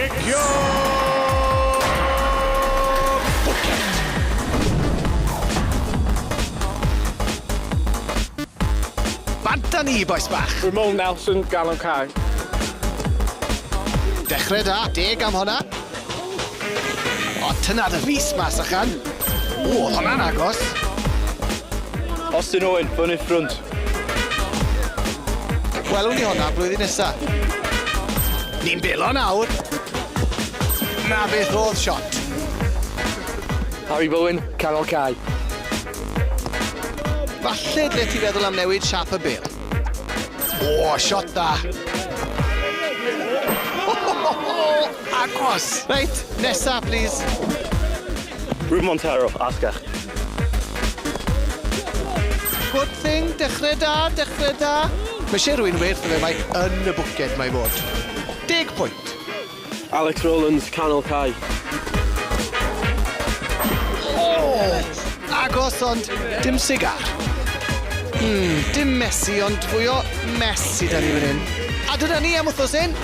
Cicio Bwced. Bant â ni, bois bach. Ramon Nelson, Galon Cae. Dechrau da, deg am honna. O, tynna dy fys mas, achan. O, oedd honna'n agos. Austin Owen, fyny ffrynt. Welwn ni honna blwyddyn nesa. Ni'n belo nawr. Na beth oedd shot. Harry Bowen, canol cae. Falle dyle ti feddwl am newid siap y bêl. O, shot da. Agos. Reit, nesa, please. Rube Montero, asgell. Good thing, dechrau da, dechrau da. Mae eisiau rhywun werth fe, mae yn y bwced mae fod. Deg pwynt. Alex Rowlands, canol cae. O! Agos ond dim sigar. Hmm, dim Messi ond fwy o mess sy 'da ni fan hyn. A dyna ni am wythnos hyn.